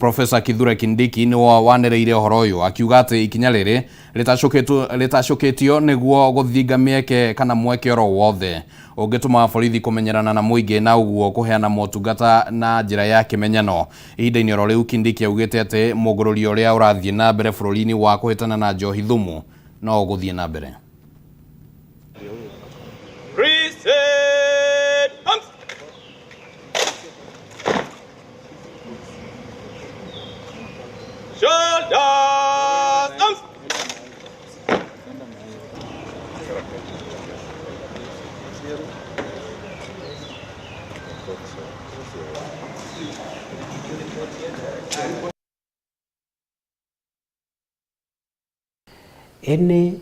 Professor Kithure Kindiki nĩ wanĩrĩire ũhoro ũyũ akiuga atĩ ikinya rĩrĩ rĩtacũkĩtio nĩguo gũthinga mĩeke kana mweke oro wothe ũngĩtũma borithi kũmenyerana na mũingĩ na ũguo kũheana motungata na njĩra ya kĩmenyano. Ihinda-inĩ oro rĩu Kindiki augĩte atĩ mũgũrũrio ũrĩa ũrathiĩ na mbere bũrũri-inĩ wa kũhĩtana na njohi thumu no ũgũthiĩ na mbere. Reset! Arms! Shoulders! Arms! Any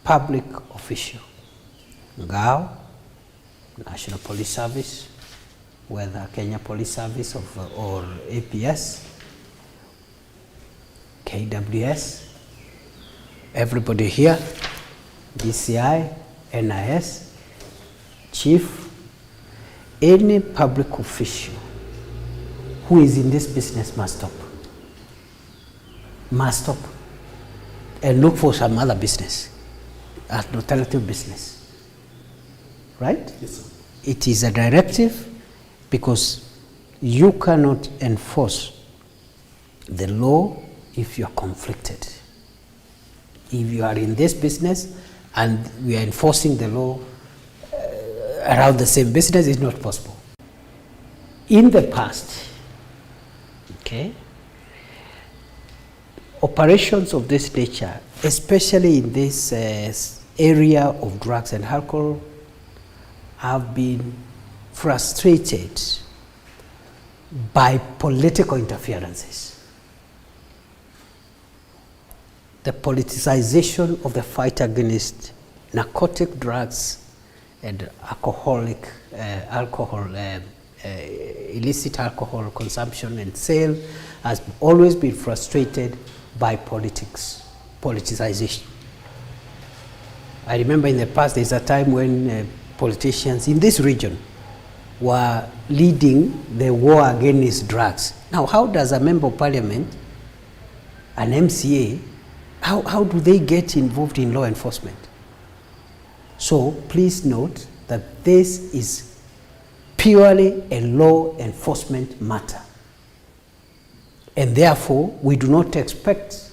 public official, NGAO, National Police Service, whether Kenya Police Service or APS, KWS, everybody here, DCI, NIS, Chief, any public official who is in this business must stop. Must stop and look for some other business, an alternative business. Right? Yes, sir. It is a directive because you cannot enforce the law if you are conflicted. If you are in this business and we are enforcing the law around the same business, it's not possible. In the past, okay, operations of this nature, especially in this area of drugs and alcohol, have been frustrated by political interferences. The politicization of the fight against narcotic drugs and illicit alcohol consumption and sale has always been frustrated by politics, politicization. I remember in the past there's a time when politicians in this region were leading the war against drugs. Now, how does a member of parliament, an MCA, how do they get involved in law enforcement? So please note that this is purely a law enforcement matter. And therefore, we do not expect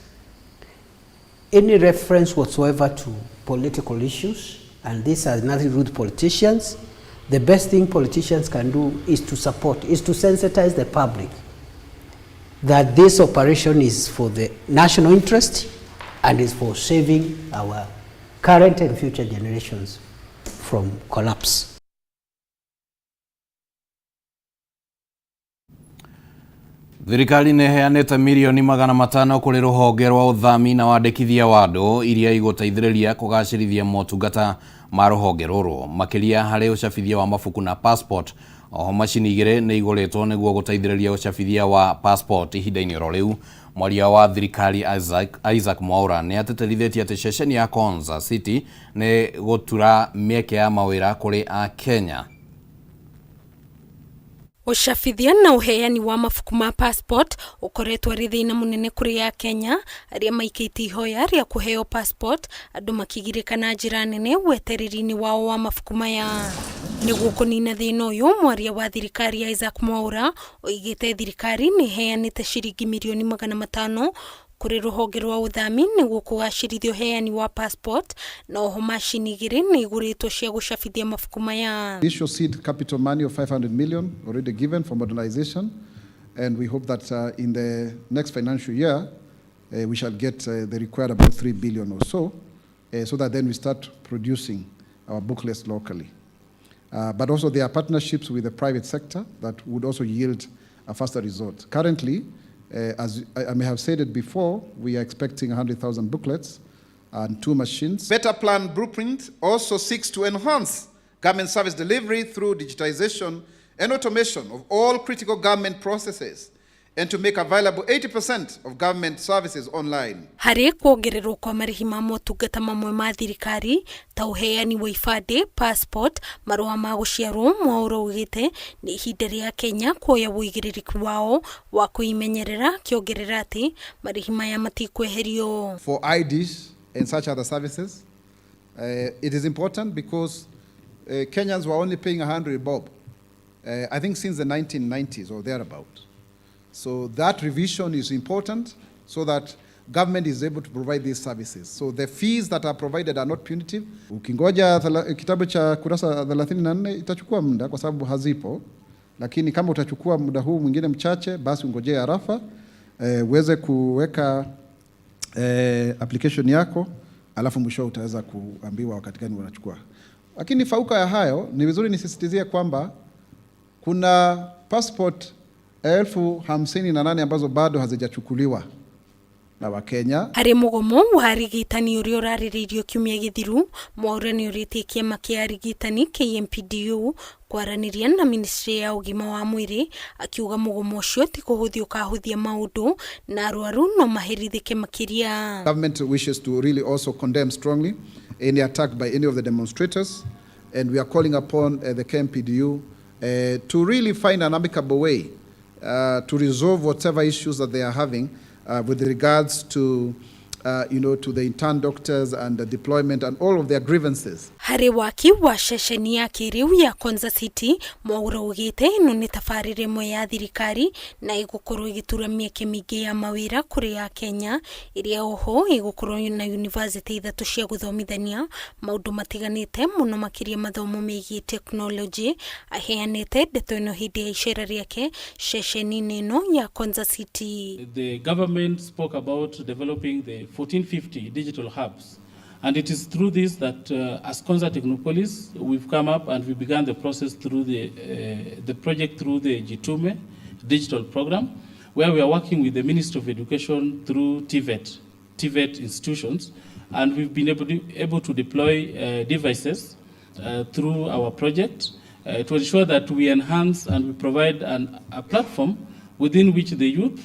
any reference whatsoever to political issues, and this has nothing to do with politicians. The best thing politicians can do is to support, is to sensitize the public that this operation is for the national interest and is for saving our current and future generations from collapse. Thirikari nĩ ĩheanĩte mirioni 500 kũrĩ rũhonge rwa ũthami na wandĩkithia wa andũ iria igũteithĩrĩria kũgacĩrithia motungata ma rũhonge rũrũ makĩria harĩ ũcabithia wa mabuku na passport. Oho macini igĩrĩ nĩ igũrĩtwo nĩguo gũteithĩrĩria ũcabithia wa passport ihinda-inĩ oro rĩu. Mwaria wa thirikari Isaac Mwaura nĩ atĩtĩrithĩtie atĩ ceceni ya Konza City nĩ gũtura mĩeke ya mawĩra kũrĩ Akenya. Ũcabithia na ũheani wa mabuku ma passport ũkoretwo arĩ thĩna mũnene kũrĩ Akenya arĩa maikĩtie ihoya rĩa kũheo passport, andũ makĩgirĩka na njĩra nene wetereri-inĩ wao wa mabuku maya. Nĩguo kũnina thĩna ũyũ, mwaria wa thirikari Isaac Mwaura oigĩte thirikari nĩ ĩheanĩte ciringi mirioni 500 kũrĩ rũhonge rwa ũthami nĩguo kũgacĩrithia ũheani wa passport, na oho macini igĩrĩ nĩ igũrĩtwo cia gũcabithia mabuku maya. Initial seed capital money of 500 million already given for modernization, and we hope that in the next financial year we shall get the required about 3 billion or so, so that then we start producing our booklets locally. But also there are partnerships with the private sector that would also yield a faster result. Currently, as I may have said it before, we are expecting 100,000 booklets and 2 machines. Better Plan Blueprint also seeks to enhance government service delivery through digitization and automation of all critical government processes, and to make available 80% of government services online. Harĩ kuongererwo kwa marĩhi ma motungata mamwe ma thirikari ta ũheani wa ibandĩ, passport, marũa ma gũciarwo, Mwaura augĩte nĩ ihinda rĩa Kenya kuoya ũigĩrĩrĩki wao wa kwĩmenyerera, akĩongerera atĩ marĩhi maya matikweherio. For IDs and such other services, it is important because Kenyans were only paying 100 bob, I think since the 1990s or thereabout. So that revision is important so that government is able to provide these services. So the fees that are provided are not punitive. Ukingoja kitabu cha kurasa 34 itachukua muda kwa sababu hazipo, lakini kama utachukua muda huu mwingine mchache, basi ungojee arafa uweze kuweka application yako, alafu mwisho utaweza kuambiwa wakati gani unachukua. Lakini fauka ya hayo, ni vizuri nisisitizie kwamba kuna passport 58,000 ambazo bado hazijachukuliwa na Wakenya. Harĩ mũgomo wa arigitani ũrĩa ũrarĩrĩirio kiumia gĩthiru, Mwaura nĩorĩtie kĩama kĩa arigitani KMPDU kwaranĩria na ministry ya ũgima wa mwĩrĩ, akiuga mũgomo ũcio ti kũhũthia ũkahũthia maũndũ na arwaru no maherithĩke makĩria. Government wishes to really also condemn strongly any attack by any of the demonstrators, and we are calling upon the KMPDU to really find an amicable way to resolve whatever issues that they are having with regards to to the intern doctors and the deployment and all of their grievances. Harĩ waki wa ceceni ya kĩrĩu ya Konza City, Mwaura augĩte ĩno nĩ tabarĩra ĩmwe ya thirikari na ĩgũkorwo ĩgĩtura mĩeke mĩingĩ ya mawĩra kũrĩ Akenya, ĩrĩa oho ĩgũkorwo na yunivasĩtĩ ithatũ cia gũthomithania maũndũ matiganĩte mũno makĩria mathomo megiĩ tekinoronjĩ. Aheanĩte ndeto ĩno hĩndĩ ya icera rĩake ceceni-inĩ ĩno ya Konza City. The government spoke about developing the 1450 digital hubs. And it is through this that as Konza Technopolis, we've come up and we began the process through the project through the Jitume digital program, where we are working with the Ministry of Education through TVET institutions, and we've been able to deploy devices through our project to ensure that we enhance and we provide a platform within which the youth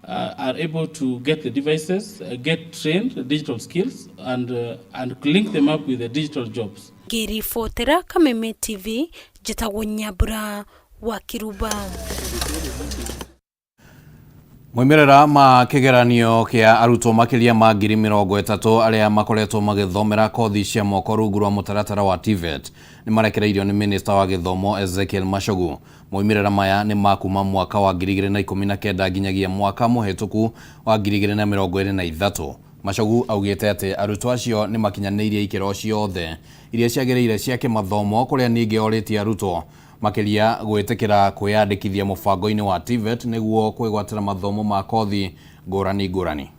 are able to get the devices, get trained digital skills, and link them up with the digital jobs. Ngĩribotera Kameme TV, njĩtagwo Nyambura wa Kiruba. Moimĩrĩra ma kĩgeranio kĩa arutwo makĩria ma 30,000 arĩa makoretwo magĩthomera kothi cia moko rungu rwa mũtaratara wa TVET nĩ marekereirio nĩ minista wa gĩthomo Ezekiel Machogu. Moimĩrĩra maya nĩ ma kuma mwaka wa 2019 nginyagia mwaka mũhĩtũku wa 2023. Machogu augĩte atĩ arutwo acio nĩ makinyanĩirie ikĩro ciothe iria ciagĩrĩire cia kĩmathomo, kũrĩa ningĩ orĩtie arutwo makĩria gwĩtĩkĩra kwĩyandĩkithia mũbango-inĩ wa TVET nĩguo kwĩgwatĩra mathomo ma kothi ngũrani ngũrani.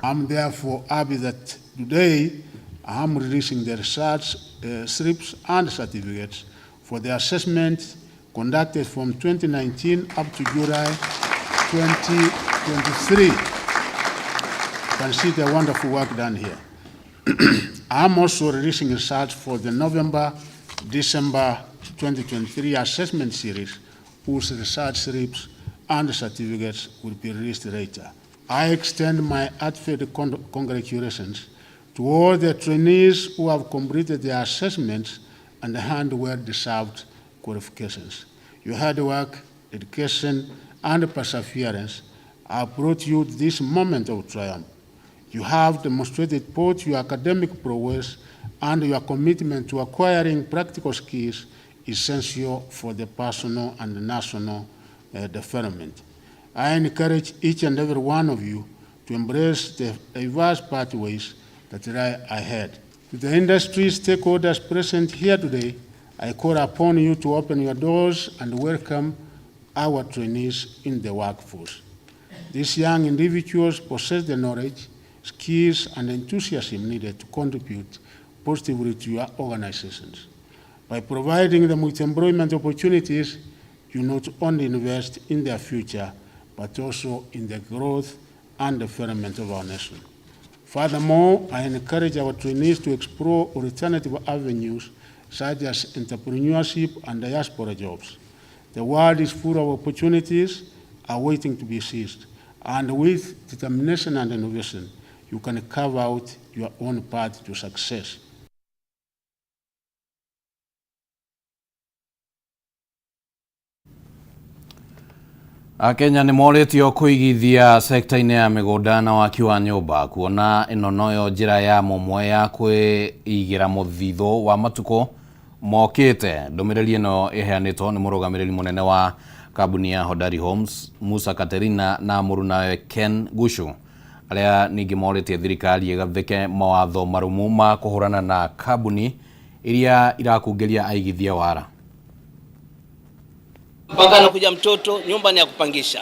I'm therefore happy that today I'm releasing the research slips and certificates for the assessment conducted from 2019 up to July 2023. You can see the wonderful work done here. I'm also releasing results for the November-December 2023 assessment series, whose research slips and certificates will be released later. I extend my heartfelt congratulations to all the trainees who have completed their assessments and earned well-deserved qualifications. Your hard work, dedication, and perseverance have brought you to this moment of triumph. You have demonstrated both your academic prowess and your commitment to acquiring practical skills essential for the personal and national development. I encourage each and every one of you to embrace the diverse pathways that lie ahead. To the industry stakeholders present here today, I call upon you to open your doors and welcome our trainees in the workforce. These young individuals possess the knowledge, skills, and enthusiasm needed to contribute positively to your organizations. By providing them with employment opportunities, you not only invest in their future, but also in the growth and development of our nation. Furthermore, I encourage our trainees to explore alternative avenues such as entrepreneurship and diaspora jobs. The world is full of opportunities awaiting to be seized, and with determination and innovation, you can carve out your own path to success. Akenya nĩ morĩtio kũigithia sekta-inĩ ya mĩgũnda na waki wa nyũmba kuona ĩno noyo njĩra ya mũmwe ya kwĩigĩra mũthithũ wa matukũ mokĩte. Ndũmĩrĩri ĩno ĩheanĩtwo nĩ mũrũgamĩrĩri mũnene wa kambuni ya Hodari Homes Musa Katerina na mũrunawe Ken Gushu arĩa ningĩ morĩtie thirikari ĩgathĩke mawatho marũmu ma kũhũrana na kambuni iria irakungĩria aigithia wara. Mpaka anakuja mtoto, nyumba ni ya kupangisha.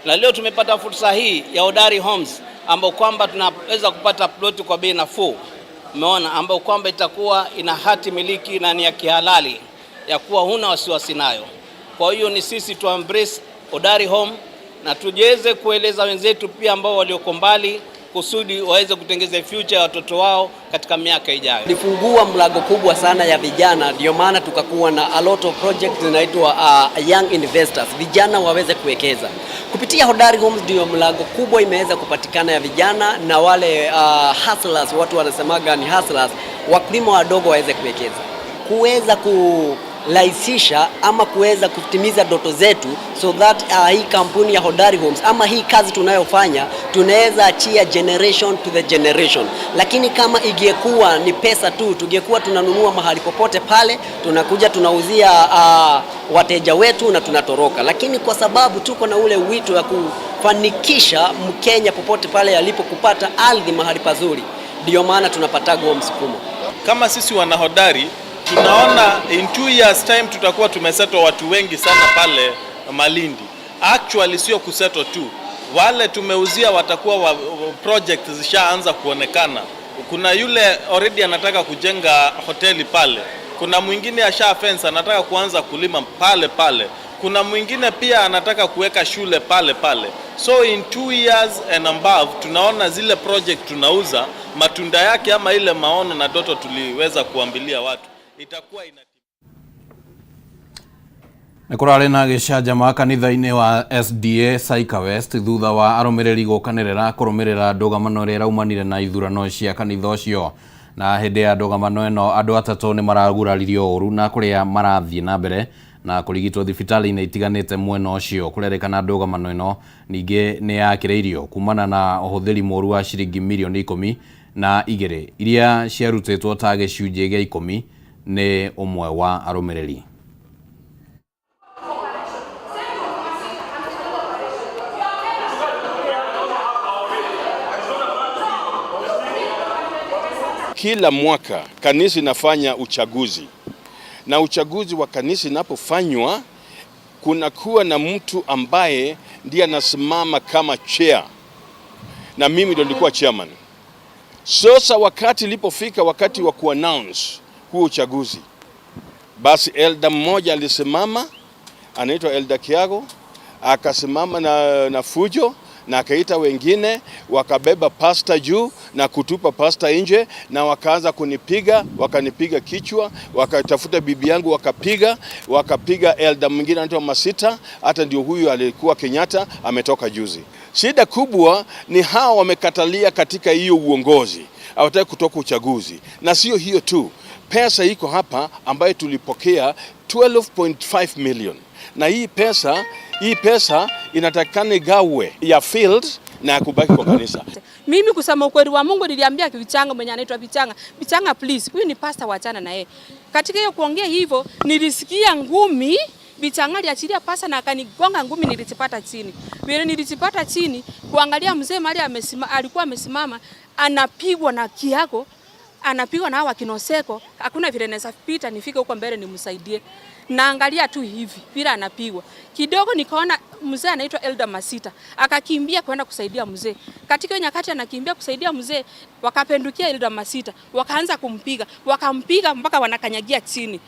Na leo tumepata fursa hii ya Hodari Homes ambao kwamba tunaweza kupata ploti kwa bei nafuu. Umeona, ambao kwamba itakuwa ina hati miliki na ni ya kihalali ya kuwa huna wasiwasi nayo. Kwa hiyo ni sisi tu embrace Hodari Home na tujeze kueleza wenzetu pia ambao walioko mbali kusudi waweze kutengeza future ya watoto wao katika miaka ijayo. Ilifungua mlango kubwa sana ya vijana, ndio maana tukakuwa na a lot of projects zinaitwa young investors, vijana waweze kuwekeza kupitia Hodari Homes. Ndio mlango kubwa imeweza kupatikana ya vijana na wale hustlers, watu wanasemaga ni hustlers, wakulima wadogo waweze kuwekeza, kuweza kurahisisha ama kuweza kutimiza ndoto zetu, so that hii kampuni ya Hodari Homes ama hii kazi tunayofanya tunaweza achia generation to the generation. Lakini kama ingekuwa ni pesa tu, tungekuwa tunanunua mahali popote pale, tunakuja tunauzia wateja wetu na tunatoroka. Lakini kwa sababu tuko na ule wito wa kufanikisha Mkenya popote pale alipo kupata ardhi mahali pazuri, ndio maana tunapata huo msukumo. Kama sisi wanahodari tunaona in 2 years time tutakuwa tumesettle watu wengi sana pale Malindi. Actually sio kusettle tu, wale tumeuzia watakuwa project zishaanza kuonekana. Kuna yule already anataka kujenga hoteli pale, kuna mwingine asha fence anataka kuanza kulima pale pale, kuna mwingine pia anataka kuweka shule pale pale. So in 2 years and above tunaona zile project tunauza matunda yake ama ile maono na ndoto tuliweza kuambilia watu itakuwa ina. Nĩ kũrarĩ na gĩcanjama kanitha-inĩ wa SDA Saika West thutha wa arũmĩrĩri gũkanĩrĩra kũrũmĩrĩra ndũgamano ĩrĩa ĩraumanire na ithurano cia kanitha ũcio. Na hĩndĩ ya ndũgamano ĩno andũ atatũ nĩ maraguraririo ũru na kũrĩa marathiĩ na mbere na kũrigitwo thibitarĩ-inĩ itiganĩte mwena ũcio. Kũrerĩkana ndũgamano ĩno ningĩ nĩ yakĩrĩirio kumana na ũhũthĩri mũru wa ciringi mirioni 12 iria ciarutĩtwo ta gĩcunjĩ gĩa 10 nĩ ũmwe wa arũmĩrĩri. Kila mwaka kanisa inafanya uchaguzi, na uchaguzi wa kanisa inapofanywa kunakuwa na mtu ambaye ndiye anasimama kama chair, na mimi ndio nilikuwa chairman. Sasa wakati ilipofika wakati wa kuannounce huo uchaguzi, basi elder mmoja alisimama, anaitwa Elder Kiago, akasimama na fujo na akaita wengine, wakabeba pasta juu na kutupa pasta nje, na wakaanza kunipiga, wakanipiga kichwa, wakatafuta bibi yangu wakapiga elder mwingine anaitwa Masita, hata ndio huyu alikuwa Kenyatta ametoka juzi. Shida kubwa ni hawa wamekatalia katika hiyo uongozi, hawataki kutoka uchaguzi. Na sio hiyo tu, pesa iko hapa ambayo tulipokea 12.5 million, na hii pesa inatakikana igawe ya field na kubaki kwa kanisa. Mimi kusema ukweli wa Mungu niliambia Bichanga mwenye anaitwa Bichanga, Bichanga please, huyu ni pastor, wachana na yeye. Katika hiyo kuongea hivyo nilisikia ngumi, Bichanga aliachilia pastor na akanigonga ngumi, nilizipata chini. Vile nilizipata chini, kuangalia mzee mahali alikuwa amesimama anapigwa na kiago, anapigwa na hawa kinoseko, hakuna vile naweza pita nifike huko mbele nimsaidie. Naangalia tu hivi vile anapigwa. Kidogo nikaona mzee anaitwa Elder Masita akakimbia kwenda kusaidia mzee. Katika nyakati anakimbia kusaidia mzee, wakapendukia Elder Masita, wakaanza kumpiga, wakampiga mpaka wanakanyagia chini.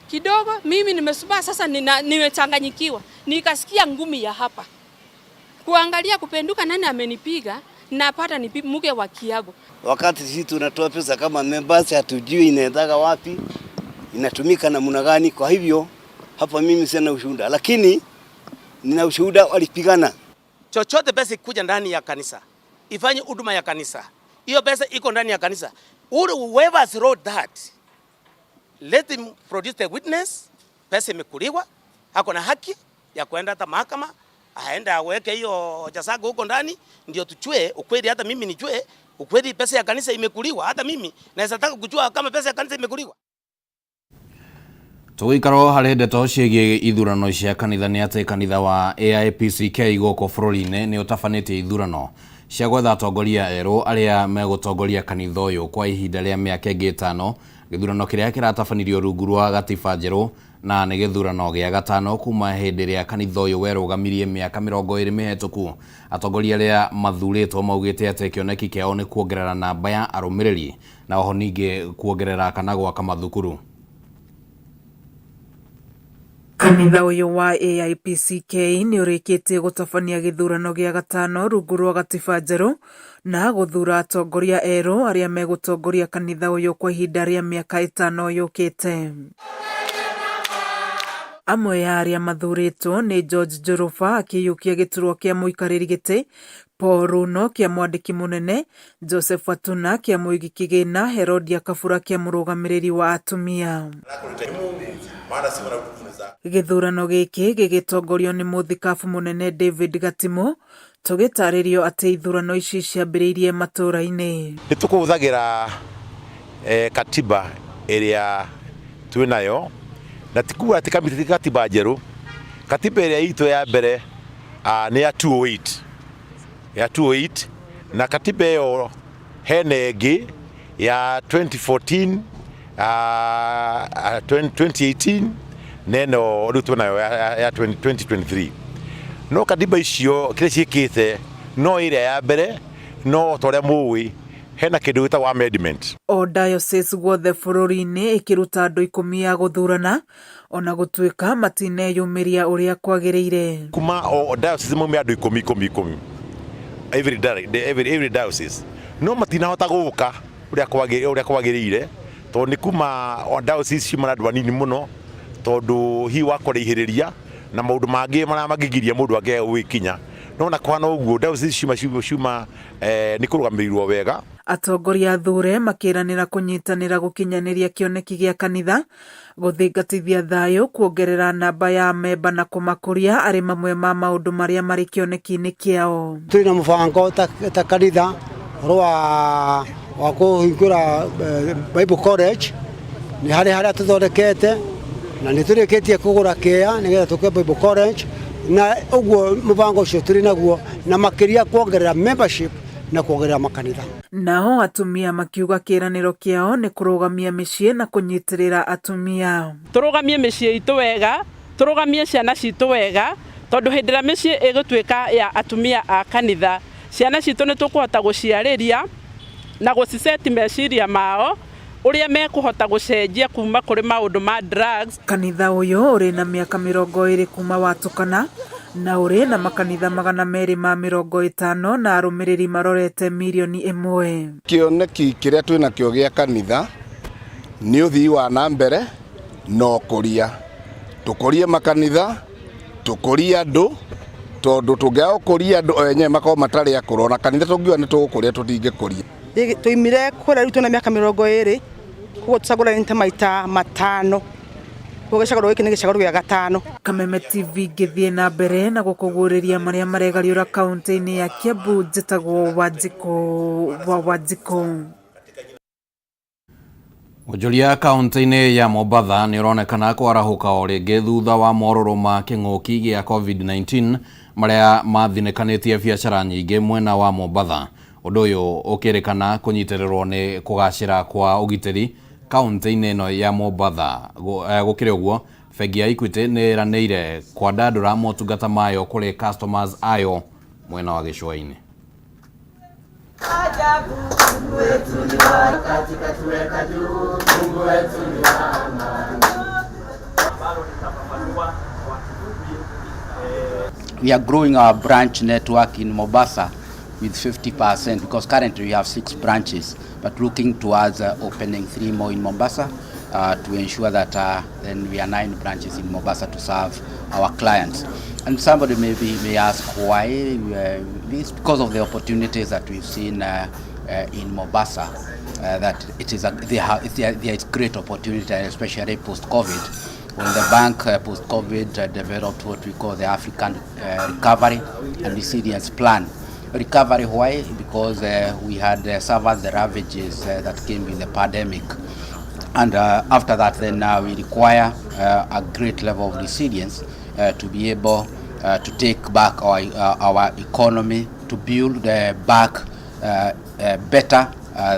Kidogo mimi nimesubaa sasa, nimechanganyikiwa. Nikasikia ngumi ya hapa. Kuangalia kupenduka nani amenipiga, napata ni mke wa Kiago. Wakati sisi tunatoa pesa kama members hatujui inaendaga wapi. inatumika namna gani. Kwa hivyo hapa mimi sina ushuhuda, lakini nina ushuhuda walipigana. Chochote pesa ikuja ndani ya kanisa ifanye huduma ya kanisa, hiyo pesa iko ndani ya kanisa. Whoever wrote that, let him produce the witness. Pesa imekuliwa, ako na haki ya kuenda hata mahakama, aende aweke hiyo hoja zake huko ndani, ndio tujue ukweli. Hata mimi nijue ukweli, pesa ya kanisa imekuliwa. Hata mimi naweza taka kujua kama pesa ya kanisa imekuliwa. Tũgĩikara harĩ ndeto ciĩgiĩ ithurano cia kanitha nĩ atĩ kanitha wa AIPCK gũkũ bũrũri-inĩ nĩ ũtabanĩtie ithurano cia gwetha atongoria erũ arĩa megũtongoria kanitha ũyũ kwa ihinda rĩa mĩaka ĩngĩ 5. Gĩthurano kĩrĩa kĩratabanirio rungu rwa gatiba njerũ na nĩ gĩthurano gĩa gatano kuma hĩndĩ ĩrĩa kanitha ũyũ werũgamirie mĩaka 20 mĩhetũku. Atongoria arĩa mathurĩtwo maugĩte atĩ kĩoneki kĩao nĩ kuongerera namba ya arũmĩrĩri na oho ningĩ kuongerera kana gwaka mathukuru. Kanitha ũyũ wa AIPCK nĩ ũrĩkĩtie gũtabania gĩthurano gĩa gatano rungu rwa gatiba njerũ na gũthura atongoria erũ arĩa megũtongoria kanitha ũyũ kwa ihinda rĩa mĩaka 5 yũkĩte. Amwe ya arĩa mathurĩtwo nĩ George Njoroba akĩiyũkia gĩturwa kĩa mũikarĩri gĩtĩ, Paul Runo kĩa mwandĩki mũnene, Joseph Atuna kĩa mũigi kĩgĩna, Herodia Kabura kĩa mũrũgamĩrĩri wa atumia. Gĩthurano gĩkĩ gĩgĩtongorio nĩ mũthikabu mũnene David Gatimu, tũgĩtarĩrio atĩ ithurano ici ciambĩrĩirie matũũra-inĩ. Nĩ tũkũhũthagĩra katiba ĩrĩa twĩnayo, na ti kuga atĩ katiba njerũ. Katiba ĩrĩa itũ ya mbere nĩ ya 208 ya 208, na katiba ĩyo hena ĩngĩ ya 2014 2018 neno rĩu twĩnayo ya 2023. No katiba icio kĩrĩa ciĩkĩte no ĩrĩa ya mbere, no ta ũrĩa mũĩ hena kĩndũ gĩtagwo amendment. O diocese guothe bũrũri-inĩ ĩkĩruta andũ 10 a gũthurana ona gũtuĩka matineyumĩria ũrĩa kwagĩrĩire. Kuma o diocese maume andũ 10 10 10 every diocese, no matinahota gũka ũrĩa kwagĩrĩire tondũ nĩ kuma o diocese ciuma na andũ anini mũno, tondũ hihi wa kũraihĩrĩria na maũndũ mangĩ marĩa mangĩgiria mũndũ angĩaga gwĩkinya. No na kũhana ũguo diocese ciuma nĩ kũrũgamĩrĩirwo wega. Atongoria athure makĩranĩra kũnyitanĩra gũkinyanĩria kĩoneki gĩa kanitha, gũthingatithia thayũ, kuongerera namba ya memba na kũmakũria arĩ mamwe ma maũndũ marĩa marĩ kĩoneki-inĩ kĩao. Twĩ na mũbango ta kanitha ũhoro wa kũhingũra Bible College, nĩ harĩ harĩa tũthondekete na nĩ tũrĩkĩtie kũgũra kĩea nĩgetha tũke Bible College, na ũguo mũbango ũcio tũrĩ naguo, na makĩria kuongerera membership na kuongerera makanitha. Nao atumia makiuga kĩĩranĩro kĩao nĩ kũrũgamia mĩciĩ na kũnyitĩrĩra atumia. Tũrũgamie mĩciĩ itũ wega, tũrũgamie ciana citũ wega, tondũ hĩndĩ ĩrĩa mĩciĩ ĩgũtuĩka ya atumia a kanitha, ciana citũ nĩ tũkũhota gũciarĩria na gũciceti meciria mao ũrĩa mekũhota gũcenjia kuma kũrĩ maũndũ ma drugs. Kanitha ũyũ ũrĩ na mĩaka 20 kuma watũkana na ũrĩ na makanitha 250 na arũmĩrĩri marorete mirioni 1. Kĩoneki kĩrĩa twĩnakĩo gĩa kanitha nĩ ũthii wa na mbere na ũkũria. Tũkũrie makanitha, tũkũrie andũ, tondũ tũngĩaga gũkũria andũ enyewe makorwo matarĩ akũrũ, ona kanitha tũngiuga nĩ tũgũkũria tũtingĩkũria. Tũimire kũrĩa rĩu twĩna mĩaka 20, koguo tũcagũranĩte maita 5. Koguo gĩcagũro gĩkĩ nĩ gĩcagũro gĩa gatano. Kameme TV ngĩthiĩ na mbere na gũkũguũrĩria marĩa maregariũra kaunti-inĩ ya Kiambu. Njĩtagwo Wanjikũ wa Wanjikũ. Wonjoria kaunti-inĩ ya Mombatha nĩ ũronekana kwarahũka o rĩngĩ thutha wa morũrũ ma kĩng'ũki gĩa COVID-19 marĩa mathinĩkanĩtie biacara nyingĩ mwena wa Mombatha. Ũndũ ũyũ ũkĩrĩkana kũnyitĩrĩrwo nĩ kũgacĩra kwa ũgitĩri kaunti-inĩ ĩno ya Mombatha. Gũkĩrĩ ũguo, bengi ya Equity nĩ ĩranĩire kwandandũra motungata mayo kũrĩ customers ayo mwena wa gĩcũa-inĩ. We are growing our branch network in Mombasa with 50% because currently we have 6 branches, but looking towards opening 3 more in Mombasa to ensure that then we are 9 branches in Mombasa to serve our clients. And somebody may ask why. It's because of the opportunities that we've seen in Mombasa, that it is there is great opportunity, especially post-COVID. When the bank post-COVID developed what we call the African Recovery and Resilience Plan. Recovery, why? Because we had suffered the ravages that came with the pandemic. And after that, then we require a great level of resilience to be able to take back our economy, to build back better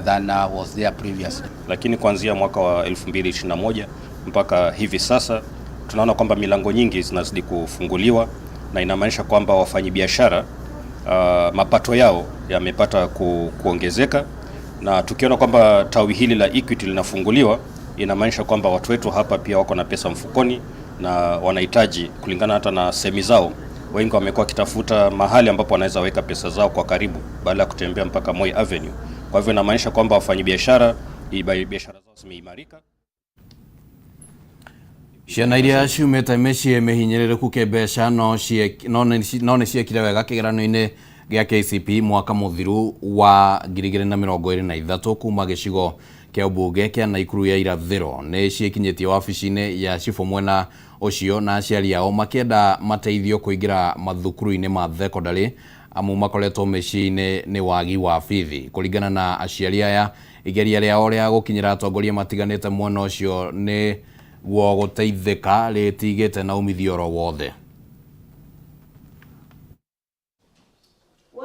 than was there previously. Lakini kuanzia mwaka wa 2021 mpaka hivi sasa tunaona kwamba milango nyingi zinazidi kufunguliwa, na inamaanisha kwamba wafanyibiashara mapato yao yamepata kuongezeka, na tukiona kwamba tawi hili la Equity linafunguliwa inamaanisha kwamba watu wetu hapa pia wako na pesa mfukoni na wanahitaji, kulingana hata na semi zao, wengi wamekuwa kitafuta mahali ambapo wanaweza weka pesa zao kwa karibu badala ya kutembea mpaka Moi Avenue. Kwa hivyo inamaanisha kwamba wafanyibiashara biashara zao zimeimarika. Ciana iria ciumĩte mĩciĩ mĩhinyĩrĩrĩku kĩmbeca no nĩ ciekire wega kĩgeranio-inĩ gĩa KCPE mwaka mũthiru wa 2023 kuma gĩcigo kĩa ũmbunge kĩa Naikuru ya irathĩro. Nĩ ciĩkinyĩtie wabici-inĩ ya cibũ mwena ũcio na aciari ao makĩenda mateithio kũingĩra mathukuru-inĩ ma thekondarĩ amu makoretwo mĩciĩ-inĩ nĩ wagi wa bithi. Kũringana na aciari aya, igeria rĩao rĩa gũkinyĩra atongoria matiganĩte mwena ũcio nĩ guo gũteithĩka rĩtigĩte na umithio oro wothe.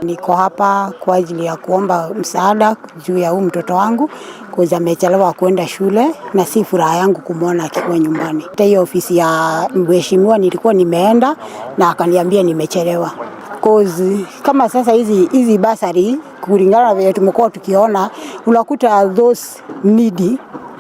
Niko hapa kwa ajili ya kuomba msaada juu ya huyu mtoto wangu kwa amechelewa kwenda shule na si furaha yangu kumuona akiwa nyumbani. Hata hiyo ofisi ya mheshimiwa nilikuwa nimeenda na akaniambia nimechelewa. Cause kama sasa hizi basari kulingana na vile tumekuwa tukiona, unakuta those needy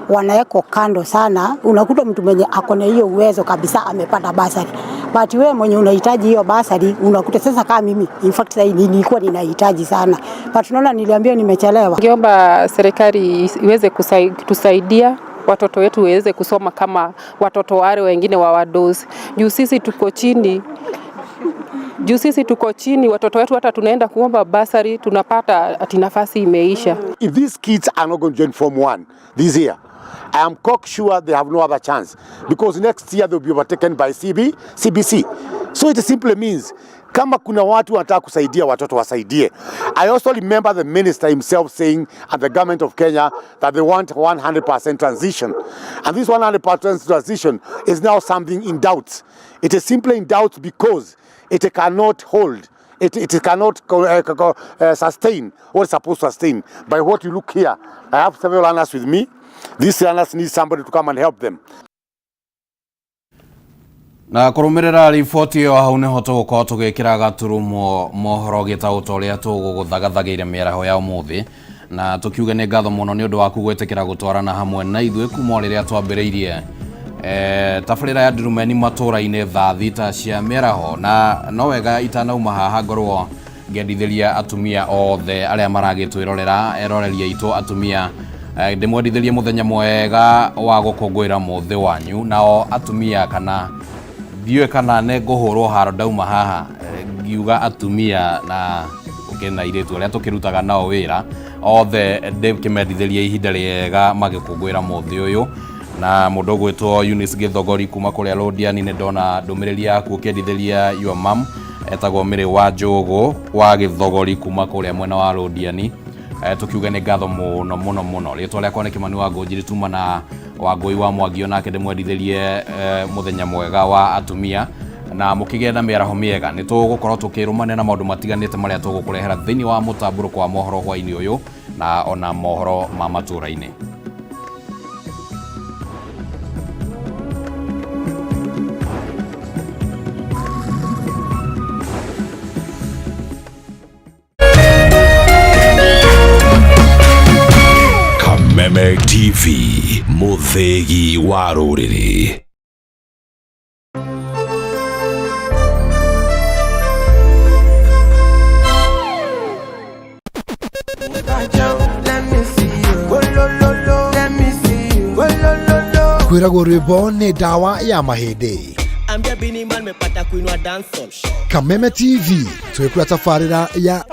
wanawekwa kando sana. Unakuta mtu mwenye ako na hiyo uwezo kabisa amepata basari, but wewe mwenye unahitaji hiyo basari unakuta sasa kama mimi in fact sasa nilikuwa ninahitaji sana, but unaona niliambiwa nimechelewa. Ningeomba serikali iweze kutusaidia watoto wetu waweze kusoma kama watoto wale wengine wa wadosi. Juu sisi tuko chini, watoto wetu hata tunaenda kuomba basari tunapata ati nafasi imeisha. If these kids are not going to join Form 1 this year, I am cocksure they have no other chance, because next year they'll be overtaken by CBC. So it simply means kama kuna watu wanataka kusaidia watoto wasaidie. I also remember the minister himself saying at the government of Kenya that they want 100% transition. And this 100% transition is now something in doubt. It is simply in doubt because it cannot hold. It cannot sustain what it's supposed to sustain. By what you look here, I have several learners with me. These learners need somebody to come and help them. Na kurumirira riboti iyo hau niho tugukorwo tugikira gaturumo mohoro gitau ta uria tuguguthagathagiire miaraho ya umuthi, na tukiuge ni ngatho muno ni undu waku gwitikira gutwarana hamwe na ithuĩ kuma riria twambiriirie tabarĩra ya Ndurumeni matũra-inĩ thaa 6 cia mĩaraho. Na no wega itanauma haha ngorwo ngĩendithĩria atumia othe arĩa maragĩtwĩrorera, eroreria aitũ atumia, ndĩmwendithĩrie mũthenya mwega wa gũkũngũĩra mũthĩ wanyu. Nao atumia kana ndiũĩ kana nĩ ngũhũrwo haro ndauma haha ngiuga atumia na ũkĩrĩ na airĩtu arĩa tũkĩrutaga nao wĩra othe, ndĩkĩmendithĩrie ihinda rĩega magĩkũngũĩra mũthĩ ũyũ. Na mũndũ ũgwĩtwo Eunice Gĩthogori kuma kũrĩa Londiani, nĩ ndona ndũmĩrĩri yaku ũkĩendithĩria your mum etagwo Mĩrĩ wa Njũgũ wa Gĩthogori kuma kũrĩa mwena wa Londiani. Tukiuga nĩ ngatho mũno mũno mũno. Rĩtwa rĩakwa nĩ Kĩmani wa Ngũnjiri, tuma na Wangũi wa Mwangi, nake ndĩmwendithĩrie mũthenya mwega wa atumia na mũkĩgĩe na mĩaraho mĩega. Nĩ tũgũkorwo tũkĩrũmanĩra na maũndũ matiganĩte marĩa tũgũkũrehera thĩinĩ wa mũtambũrũko wa mohoro hwainĩ ũyũ na ona mohoro ma matũra-inĩ. Kameme TV, mũthĩgi wa rũrĩrĩ. Let me see you. Go lo lo lo. Let me see you. Go lo lo lo. Kwĩragwo rwĩmbo nĩ ndawa ya mahĩndĩ. Ambia Bini Man mepata kuinua dancehall. Kameme TV twĩkũra tabarĩra ya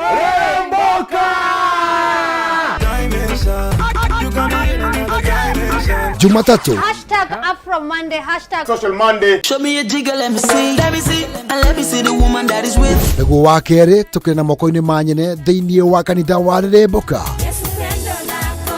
Jumatatu Hashtag Afro Monday, hashtag Social Monday. Show me a jigger, let me see. Let me see, and let me see the woman that is with. Nĩguo wa kerĩ tũkĩrĩ na moko-inĩ ma nyene thĩinĩ wa kanitha wa Rĩrĩmbũka.